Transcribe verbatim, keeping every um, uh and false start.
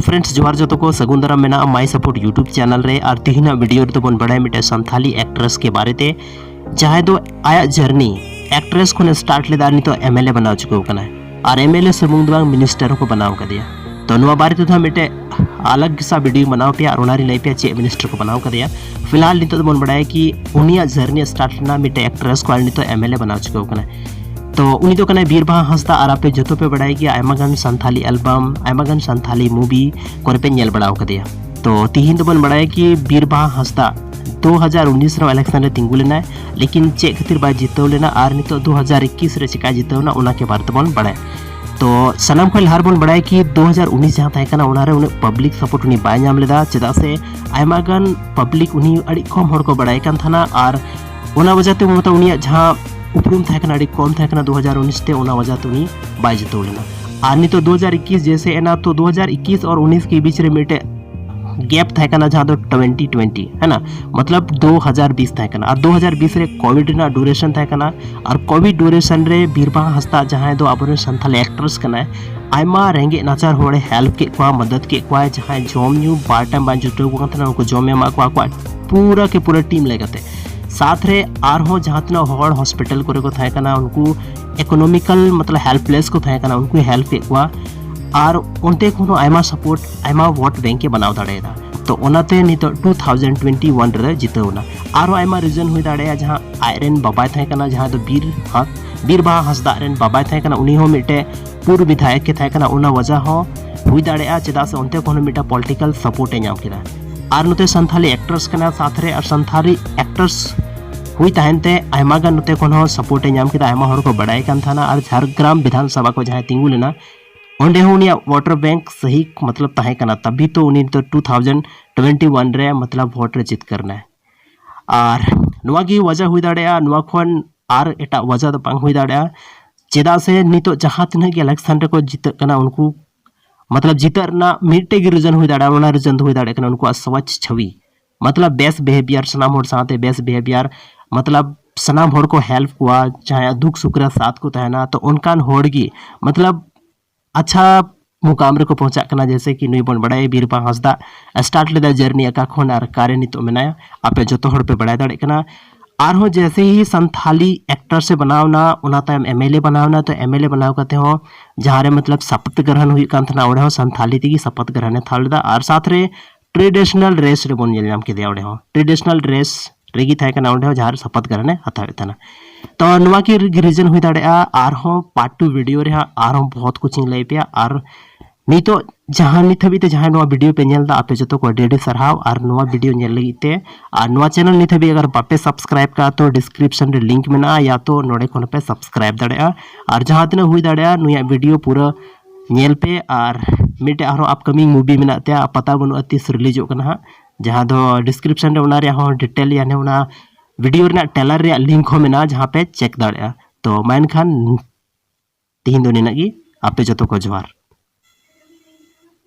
Friends, ᱡᱚᱦᱟᱨ ᱡᱚᱛᱚ ᱠᱚ, ᱥᱟᱹᱜᱩᱱ ᱫᱟᱨᱟᱢ ᱢᱮᱱᱟᱜᱼᱟ My Support YouTube ᱪᱮᱱᱮᱞ ᱨᱮ᱾ ᱟᱨ ᱛᱤᱦᱤᱧᱟᱜ ᱵᱷᱤᱰᱤᱭᱳ ᱨᱮᱫᱚ ᱵᱚᱱ ᱵᱟᱲᱟᱭᱟ ᱢᱤᱫᱴᱮᱱ ᱥᱟᱱᱛᱷᱟᱞᱤ ᱮᱠᱴᱨᱮᱥ ᱠᱮ ᱵᱟᱨᱮ ᱛᱮ, ᱡᱟᱦᱟᱸᱭ ᱫᱚ ᱟᱭᱟᱜ ᱡᱟᱨᱱᱤ ᱮᱠᱴᱨᱮᱥ ᱠᱷᱚᱱᱮ ᱥᱴᱟᱨᱴ ᱞᱮᱫᱟ ᱟᱨ ᱱᱤᱛᱚᱜ ᱮᱢ ᱮᱞ ᱮ ᱵᱮᱱᱟᱣ ᱪᱩᱠᱟᱹᱣ ᱠᱟᱱᱟᱭ᱾ ᱟᱨ ᱮᱢ ᱮᱞ ᱮ ᱥᱩᱢᱩᱝ ᱫᱚ ᱵᱟᱝ, ᱢᱤᱱᱤᱥᱴᱟᱨ ᱦᱚᱸᱠᱚ ᱵᱮᱱᱟᱣ ᱠᱟᱫᱮᱭᱟ᱾ ᱛᱚ ᱱᱚᱣᱟ ᱵᱟᱨᱮ ᱛᱮᱫᱚ ᱦᱟᱸᱜ ᱢᱤᱫᱴᱮᱡ ᱟᱞᱟᱜᱽ ᱜᱮᱥᱟ ᱵᱷᱤᱰᱤᱭᱳ ᱵᱮᱱᱟᱣ ᱯᱮᱭᱟ ᱟᱨ ᱚᱱᱟ ᱨᱮ ᱞᱟᱹᱭ ᱯᱮᱭᱟ ᱪᱮᱫ ᱢᱤᱱᱤᱥᱴᱟᱨ ᱠᱚ ᱵᱮᱱᱟᱣ ᱠᱟᱫᱮᱭᱟ᱾ ᱯᱷᱤᱞᱦᱟᱞ ᱱᱤᱛᱚᱜ ᱫᱚᱵᱚᱱ ᱵᱟᱲᱟᱭᱟ ᱠᱤ ᱩᱱᱤᱭᱟᱜ ᱡᱟᱨᱱᱤ ᱥᱴᱟᱨᱴ ᱞᱮᱱᱟ ᱢᱤᱫᱴᱮᱡ ᱮᱠᱴᱨᱮᱥ ᱠᱷᱚᱱ ᱟᱨ ᱱᱤᱛᱚᱜ ᱮᱢ ᱮᱞ ᱮ ᱵᱮᱱᱟᱣ ᱪᱩᱠᱟᱹᱣ ᱠᱟᱱᱟᱭ᱾ ᱛᱚ ᱩᱱᱤ ᱫᱚ ᱠᱟᱱᱟᱭ ᱵᱤᱨᱵᱟᱦᱟ ᱦᱟᱸᱥᱫᱟ᱾ ᱟᱨ ᱟᱯᱮ ᱡᱚᱛᱚ ᱯᱮ ᱵᱟᱲᱟᱭ ᱜᱮᱭᱟ, ᱟᱭᱢᱟ ᱜᱟᱱ ᱥᱟᱱᱛᱷᱟᱞᱤ ᱮᱞᱵᱟᱢ, ᱟᱭᱢᱟ ᱜᱟᱱ ᱥᱟᱱᱛᱷᱟᱞᱤ ᱢᱩᱵᱷᱤ ᱠᱚᱨᱮ ᱯᱮ ᱧᱮᱞ ᱵᱟᱲᱟ ᱟᱠᱟᱫᱮᱭᱟ᱾ ᱛᱚ ᱛᱤᱦᱤᱧ ᱫᱚᱵᱚᱱ ᱵᱟᱲᱟᱭᱟ ᱠᱤ ᱵᱤᱨᱵᱟᱦᱟ ᱦᱟᱸᱥᱫᱟ ᱫᱩ ᱦᱟᱡᱟᱨ ᱩᱱᱤᱥ ᱨᱮ ᱤᱞᱮᱠᱥᱚᱱ ᱨᱮ ᱛᱤᱸᱜᱩ ᱞᱮᱱᱟᱭ, ᱞᱮᱠᱤᱱ ᱪᱮᱫ ᱠᱷᱟᱹᱛᱤᱨ ᱵᱟᱭ ᱡᱤᱛᱟᱹᱣ ᱞᱮᱱᱟ ᱟᱨ ᱱᱤᱛᱚᱜ ᱫᱩ ᱦᱟᱡᱟᱨ ᱤᱠᱤᱥ ᱨᱮ ᱪᱮᱠᱟᱭ ᱡᱤᱛᱟᱹᱣ ᱮᱱᱟ, ᱚᱱᱟ ᱠᱮ ᱵᱟᱨᱮ ᱛᱮᱵᱚᱱ ᱵᱟᱲᱟᱭᱟ᱾ ᱛᱚ ᱥᱟᱱᱟᱢ ᱠᱷᱚᱱ ᱞᱟᱦᱟ ᱨᱮᱵᱚᱱ ᱵᱟᱲᱟᱭᱟ ᱠᱤ ᱫᱩ ᱦᱟᱡᱟᱨ ᱩᱱᱤᱥ ᱡᱟᱦᱟᱸ ᱛᱟᱦᱮᱸ ᱠᱟᱱᱟ, ᱚᱱᱟᱨᱮ ᱩᱱᱟᱹᱜ ᱯᱟᱵᱽᱞᱤᱠ ᱥᱟᱯᱳᱨᱴ ᱩᱱᱤ ᱵᱟᱭ ᱧᱟᱢ ᱞᱮᱫᱟ, ᱪᱮᱫᱟᱜ ᱥᱮ ᱟᱭᱢᱟ ᱜᱟᱱ ᱯᱟᱵᱽᱞᱤᱠ ᱩᱱᱤ ᱟᱹᱰᱤ ᱠᱚᱢ ᱦᱚᱲ ᱠᱚ ᱵᱟᱲᱟᱭ ᱠᱟᱱ ᱛᱟᱦᱮᱱᱟ᱾ ᱟᱨ ᱚᱱᱟ ᱣᱟᱡᱟᱛᱮ ᱢᱚᱛᱞᱚᱵ ᱩᱱᱤᱭᱟᱜ ᱡᱟᱦᱟᱸ ᱩᱯᱨᱩᱢ ᱛᱟᱦᱮᱸ ᱠᱟᱱᱟ ᱟᱹᱰᱤ ᱠᱚᱢ ᱛᱟᱦᱮᱸ ᱠᱟᱱᱟ ᱫᱩ ᱦᱟᱡᱟᱨ ᱩᱱᱤᱥ ᱛᱮ, ᱚᱱᱟ ᱣᱟᱡᱟᱛᱮ ᱩᱱᱤ ᱵᱟᱭ ᱡᱤᱛᱟᱹᱣ ᱞᱮᱱᱟ᱾ ᱟᱨ ᱱᱤᱛᱚᱜ ᱫᱩ ᱦᱟᱡᱟᱨ ᱤᱠᱤᱥ ᱡᱮᱭᱥᱮ ᱮᱱᱟ, ᱛᱚ ᱫᱩ ᱦᱟᱡᱟᱨ ᱤᱠᱤᱥ ᱟᱨ ᱩᱱᱤᱥ ᱠᱮ ᱵᱤᱪ ᱨᱮ ᱢᱤᱫᱴᱮᱡ ᱜᱮᱯ ᱛᱟᱦᱮᱸ ᱠᱟᱱᱟ, ᱡᱟᱦᱟᱸ ᱫᱚ ᱴᱩᱭᱮᱱᱴᱤ ᱴᱩᱭᱮᱱᱴᱤ, ᱦᱮᱸ ᱱᱟ, ᱢᱚᱛᱞᱚᱵ ᱫᱩ ᱦᱟᱡᱟᱨ ᱵᱤᱥ ᱛᱟᱦᱮᱸ ᱠᱟᱱᱟ᱾ ᱟᱨ ᱫᱩ ᱦᱟᱡᱟᱨ ᱵᱤᱥ ᱨᱮ ᱠᱳᱵᱷᱤᱰ ᱨᱮᱱᱟᱜ ᱰᱩᱨᱮᱥᱚᱱ ᱛᱟᱦᱮᱸ ᱠᱟᱱᱟ᱾ ᱟᱨ ᱠᱳᱵᱷᱤᱰ ᱰᱩᱨᱮᱥᱚᱱ ᱨᱮ ᱵᱤᱨᱵᱟᱦᱟ ᱦᱟᱸᱥᱫᱟ, ᱡᱟᱦᱟᱸᱭ ᱫᱚ ᱟᱵᱚᱨᱮᱱ ᱥᱟᱱᱛᱟᱲ ᱮᱠᱴᱨᱮᱥ ᱠᱟᱱᱟᱭ, ᱟᱭᱢᱟ ᱨᱮᱸᱜᱮᱡ ᱱᱟᱪᱟᱨ ᱦᱚᱲᱮ ᱦᱮᱞᱯ ᱠᱮᱫ ᱠᱚᱣᱟ, ᱢᱚᱫᱚᱫ ᱠᱮᱫ ᱠᱚᱣᱟᱭ᱾ ᱡᱟᱦᱟᱸᱭ ᱡᱚᱢ ᱧᱩ ᱵᱟᱨ ᱴᱟᱭᱤᱢ ᱵᱟᱝ ᱡᱩᱴᱟᱹᱣ ᱠᱚ ᱠᱟᱱ ᱛᱟᱦᱮᱱᱟ, ᱩᱱᱠᱩ ᱡᱚᱢᱮ ᱮᱢᱟᱜ ᱠᱚᱣᱟ, ᱟᱠᱚᱣᱟᱜ ᱯᱩᱨᱟᱹ ᱠᱮ ᱯᱩᱨᱟᱹ ᱴᱤᱢ ᱞᱮᱠᱟᱛᱮ᱾ ᱥᱟᱛ ᱨᱮ ᱟᱨᱦᱚᱸ ᱡᱟᱦᱟᱸ ᱛᱤᱱᱟᱹᱜ ᱦᱚᱲ ᱦᱚᱥᱯᱤᱴᱟᱞ ᱠᱚᱨᱮ ᱠᱚ ᱛᱟᱦᱮᱸ ᱠᱟᱱᱟ, ᱩᱱᱠᱩ ᱤᱠᱳᱱᱚᱢᱤᱠᱟᱞ ᱢᱚᱛᱞᱚᱵ ᱦᱮᱞᱯᱞᱮᱥ ᱠᱚ ᱛᱟᱦᱮᱸ ᱠᱟᱱᱟ, ᱩᱱᱠᱩᱭ ᱦᱮᱞᱯ ᱠᱮᱫ ᱠᱚᱣᱟ᱾ ᱟᱨ ᱚᱱᱛᱮ ᱠᱷᱚᱱ ᱦᱚᱸ ᱟᱭᱢᱟ ᱥᱟᱯᱳᱨᱴ, ᱟᱭᱢᱟ ᱵᱷᱳᱴ ᱵᱮᱝᱠ ᱮ ᱵᱮᱱᱟᱣ ᱫᱟᱲᱮᱭᱟᱫᱟ᱾ ᱛᱚ ᱚᱱᱟᱛᱮ ᱱᱤᱛᱚᱜ ᱴᱩ ᱛᱷᱟᱣᱡᱮᱱᱰ ᱴᱩᱭᱮᱱᱴᱤ ᱣᱟᱱ ᱨᱮ ᱡᱤᱛᱟᱹᱣ ᱮᱱᱟ᱾ ᱟᱨᱦᱚᱸ ᱟᱭᱢᱟ ᱨᱤᱡᱚᱱ ᱦᱩᱭ ᱫᱟᱲᱮᱭᱟᱜᱼᱟ, ᱡᱟᱦᱟᱸ ᱟᱡᱨᱮᱱ ᱵᱟᱵᱟᱭ ᱛᱟᱦᱮᱸ ᱠᱟᱱᱟ, ᱡᱟᱦᱟᱸ ᱫᱚ ᱵᱤᱨ ᱦᱟ-, ᱵᱤᱨᱵᱟᱦᱟ ᱦᱟᱸᱥᱫᱟ ᱨᱮᱱ ᱵᱟᱵᱟᱭ ᱛᱟᱦᱮᱸ ᱠᱟᱱᱟ, ᱩᱱᱤ ᱦᱚᱸ ᱢᱤᱫᱴᱮᱡ ᱯᱩᱨᱵ ᱵᱤᱫᱷᱟᱭᱚᱠ ᱮ ᱛᱟᱦᱮᱸ ᱠᱟᱱᱟ, ᱚᱱᱟ ᱣᱟᱡᱟ ᱦᱚᱸ ᱦᱩᱭ ᱫᱟᱲᱮᱭᱟᱜᱼᱟ, ᱪᱮᱫᱟᱜ ᱥᱮ ᱚᱱᱛᱮ ᱠᱷᱚᱱ ᱦᱚᱸ ᱢᱤᱫᱴᱮᱡ ᱯᱚᱞᱤᱴᱤᱠᱟᱞ ᱥᱟᱯᱳᱨᱴ ᱮ ᱧᱟᱢ ᱠᱮᱫᱟ᱾ ᱟᱨ ᱱᱚᱛᱮ ᱥᱟᱱᱛᱷᱟᱞᱤ ᱮᱠᱴᱨᱮᱥ ᱠᱟᱱᱟ ᱥᱟᱛ ᱨᱮ, ᱟᱨ ᱥᱟᱱᱛᱷᱟᱞᱤ ᱮᱠᱴᱨᱮᱥ ᱦᱩᱭ ᱛᱟᱦᱮᱱ ᱛᱮ ᱟᱭᱢᱟ ᱜᱟᱱ ᱱᱚᱛᱮ ᱠᱷᱚᱱ ᱦᱚᱸ ᱥᱟᱯᱳᱨᱴ ᱮ ᱧᱟᱢ ᱠᱮᱫᱟ, ᱟᱭᱢᱟ ᱦᱚᱲ ᱠᱚ ᱵᱟᱲᱟᱭ ᱠᱟᱱ ᱛᱟᱦᱮᱱᱟ᱾ ᱟᱨ ᱡᱷᱟᱲᱜᱨᱟᱢ ᱵᱤᱫᱷᱟᱱ ᱥᱚᱵᱷᱟ ᱠᱚ ᱡᱟᱦᱟᱸᱭ ᱛᱤᱸᱜᱩ ᱞᱮᱱᱟ, ᱚᱸᱰᱮ ᱦᱚᱸ ᱩᱱᱤᱭᱟᱜ ᱵᱷᱳᱴ ᱵᱮᱝᱠ ᱥᱟᱹᱦᱤ ᱢᱚᱛᱞᱚᱵ ᱛᱟᱦᱮᱸ ᱠᱟᱱᱟ, ᱛᱟᱵᱤ ᱛᱚ ᱩᱱᱤ ᱱᱤᱛᱚᱜ ᱴᱩ ᱛᱷᱟᱣᱡᱮᱱᱰ ᱴᱩᱭᱮᱱᱴᱤ ᱣᱟᱱ ᱨᱮ ᱢᱚᱛᱞᱚᱵ ᱵᱷᱳᱴ ᱨᱮ ᱡᱤᱛᱠᱟᱹᱨ ᱮᱱᱟᱭ᱾ ᱟᱨ ᱱᱚᱣᱟ ᱜᱮ ᱣᱟᱡᱟ ᱦᱩᱭ ᱫᱟᱲᱮᱭᱟᱜᱼᱟ, ᱱᱚᱣᱟ ᱠᱷᱚᱱ ᱟᱨ ᱮᱴᱟᱜ ᱣᱟᱡᱟ ᱫᱚ ᱵᱟᱝ ᱦᱩᱭ ᱫᱟᱲᱮᱭᱟᱜᱼᱟ᱾ ᱪᱮᱫᱟᱜ ᱥᱮ ᱱᱤᱛᱚᱜ ᱡᱟᱦᱟᱸ ᱛᱤᱱᱟᱹᱜ ᱜᱮ ᱤᱞᱮᱠᱥᱚᱱ ᱨᱮᱠᱚ ᱡᱤᱛᱟᱹᱜ ᱠᱟᱱᱟ, ᱩᱱᱠᱩ ᱢᱚᱛᱞᱚᱵ ᱡᱤᱛᱟᱹᱜ ᱨᱮᱱᱟᱜ ᱢᱤᱫᱴᱮᱡ ᱜᱮ ᱨᱤᱡᱚᱱ ᱦᱩᱭ ᱫᱟᱲᱮᱭᱟᱜᱼᱟ, ᱚᱱᱟ ᱨᱤᱡᱚᱱ ᱫᱚ ᱦᱩᱭ ᱫᱟᱲᱮᱭᱟᱜ ᱠᱟᱱᱟ ᱩᱱᱠᱩᱣᱟᱜ ᱥᱚᱪ ᱪᱷᱚᱵᱤ, ᱢᱚᱛᱞᱚᱵ ᱵᱮᱥ ᱵᱤᱦᱮᱵᱤᱭᱟᱨ, ᱥᱟᱱᱟᱢ ᱦᱚᱲ ᱥᱟᱶᱛᱮ ᱵᱮᱥ ᱵᱤᱦᱮᱵᱤᱭᱟᱨ, ᱢᱚᱛᱞᱚᱵ ᱥᱟᱱᱟᱢ ᱦᱚᱲ ᱠᱚ ᱦᱮᱞᱯ ᱠᱚᱣᱟ, ᱡᱟᱦᱟᱸᱭᱟᱜ ᱫᱩᱠ ᱥᱩᱠ ᱨᱮ ᱥᱟᱛᱷ ᱠᱚ ᱛᱟᱦᱮᱱᱟ᱾ ᱛᱚ ᱚᱱᱠᱟᱱ ᱦᱚᱲ ᱜᱮ ᱢᱚᱛᱞᱚᱵ ᱟᱪᱪᱷᱟ ᱢᱩᱠᱟᱢ ᱨᱮᱠᱚ ᱯᱚᱦᱚᱸᱪᱟᱜ ᱠᱟᱱᱟ᱾ ᱡᱮᱭᱥᱮ ᱠᱤ ᱱᱩᱭ ᱵᱚᱱ ᱵᱟᱲᱟᱭᱟ ᱵᱤᱨᱵᱟᱦᱟ ᱦᱟᱸᱥᱫᱟ start ᱞᱮᱫᱟ journey ᱚᱠᱟ ᱠᱷᱚᱱ ᱟᱨ ᱚᱠᱟᱨᱮ ᱱᱤᱛᱚᱜ ᱢᱮᱱᱟᱭᱟ, ᱟᱯᱮ ᱡᱚᱛᱚ ᱦᱚᱲ ᱯᱮ ᱵᱟᱲᱟᱭ ᱫᱟᱲᱮᱭᱟᱜ ᱠᱟᱱᱟ᱾ ᱟᱨᱦᱚᱸ ᱡᱮᱭᱥᱮ ᱦᱤ ᱥᱟᱱᱛᱷᱟᱞᱤ actor ᱥᱮ ᱵᱮᱱᱟᱣ ᱮᱱᱟ, ᱚᱱᱟ ᱛᱟᱭᱚᱢ MLA ᱵᱮᱱᱟᱣ ᱮᱱᱟ᱾ ᱛᱚ MLA ᱵᱮᱱᱟᱣ ᱠᱟᱛᱮ ᱦᱚᱸ ᱡᱟᱦᱟᱸ ᱨᱮ ᱢᱚᱛᱞᱚᱵ ᱥᱟᱯᱟᱛ ᱜᱨᱚᱦᱚᱱ ᱦᱩᱭᱩᱜ ᱠᱟᱱ ᱛᱟᱦᱮᱱᱟ, ᱚᱸᱰᱮ ᱦᱚᱸ ᱥᱟᱱᱛᱷᱟᱞᱤ ᱛᱮᱜᱮ ᱥᱟᱯᱟᱛ ᱜᱨᱚᱦᱚᱱᱮ ᱦᱟᱛᱟᱣ ᱞᱮᱫᱟ᱾ ᱟᱨ ᱥᱟᱛ ᱨᱮ traditional dress ᱨᱮᱵᱚᱱ ᱧᱮᱞ ᱧᱟᱢ ᱠᱮᱫᱮᱭᱟ᱾ ᱚᱸᱰᱮ ᱦᱚᱸ traditional dress ᱨᱮᱜᱮ ᱛᱟᱦᱮᱸ ᱠᱟᱱᱟ, ᱚᱸᱰᱮ ᱦᱚᱸ ᱡᱟᱦᱟᱸ ᱨᱮ ᱥᱟᱯᱟᱛ ᱜᱨᱚᱦᱚᱱᱮ ᱦᱟᱛᱟᱣᱮᱫ ᱛᱟᱦᱮᱱᱟ᱾ ᱛᱚ ᱱᱚᱣᱟ ᱠᱤ reason ᱦᱩᱭ ᱫᱟᱲᱮᱭᱟᱜᱼᱟ, ᱟᱨᱦᱚᱸ part two video ᱨᱮ ᱦᱟᱸᱜ ᱟᱨᱦᱚᱸ ᱵᱚᱦᱩᱛ ᱠᱩᱪ ᱤᱧ ᱞᱟᱹᱭ ᱯᱮᱭᱟ᱾ ᱟᱨ ᱱᱤᱛᱚᱜ ᱡᱟᱦᱟᱸ ᱱᱤᱛ ᱦᱟᱹᱵᱤᱡ ᱛᱮ ᱡᱟᱦᱟᱸᱭ ᱱᱚᱣᱟ video ᱯᱮ ᱧᱮᱞ ᱮᱫᱟ, ᱟᱯᱮ ᱡᱚᱛᱚ ᱠᱚ ᱟᱹᱰᱤ ᱟᱹᱰᱤ ᱥᱟᱨᱦᱟᱣ ᱟᱨ ᱱᱚᱣᱟ video ᱧᱮᱞ ᱞᱟᱹᱜᱤᱫ ᱛᱮ᱾ ᱟᱨ ᱱᱚᱣᱟ channel ᱱᱤᱛ ᱦᱟᱹᱵᱤᱡ ᱟᱜᱟᱨ ᱵᱟᱯᱮ subscribe ᱠᱟᱜᱼᱟ, ᱛᱚ description ᱨᱮ link ᱢᱮᱱᱟᱜᱼᱟ, ᱭᱟ ᱛᱚ ᱱᱚᱰᱮ ᱠᱷᱚᱱ ᱯᱮ subscribe ᱫᱟᱲᱮᱭᱟᱜᱼᱟ᱾ ᱟᱨ ᱡᱟᱦᱟᱸ ᱛᱤᱱᱟᱹᱜ ᱦᱩᱭ ᱫᱟᱲᱮᱭᱟᱜᱼᱟ ᱱᱩᱭᱟᱜ video ᱯᱩᱨᱟᱹ ᱧᱮᱞ ᱯᱮ᱾ ᱟᱨ ᱢᱤᱫᱴᱮᱡ ᱟᱨᱦᱚᱸ upcoming movie ᱢᱮᱱᱟᱜ ᱛᱟᱭᱟ, ᱯᱟᱛᱟ ᱵᱟᱹᱱᱩᱜᱼᱟ ᱛᱤᱥ releaseᱚᱜ ᱠᱟᱱᱟ ᱦᱟᱸᱜ, ᱡᱟᱦᱟᱸ ᱫᱚ description ᱨᱮ ᱚᱱᱟ ᱨᱮᱭᱟᱜ ᱦᱚᱸ detail, ᱭᱟᱱᱮ ᱚᱱᱟ video ᱨᱮᱱᱟᱜ trailer ᱨᱮᱭᱟᱜ link ᱦᱚᱸ ᱢᱮᱱᱟᱜᱼᱟ, ᱡᱟᱦᱟᱸ ᱯᱮ check ᱫᱟᱲᱮᱭᱟᱜᱼᱟ᱾ ᱛᱚ ᱢᱟ ᱮᱱᱠᱷᱟᱱ ᱛᱮᱦᱮᱧ ᱫᱚ ᱱᱤᱱᱟᱹᱜ ᱜᱮ, ᱟᱯᱮ ᱡᱚᱛᱚ ᱠᱚ ᱡᱚᱦᱟᱨ᱾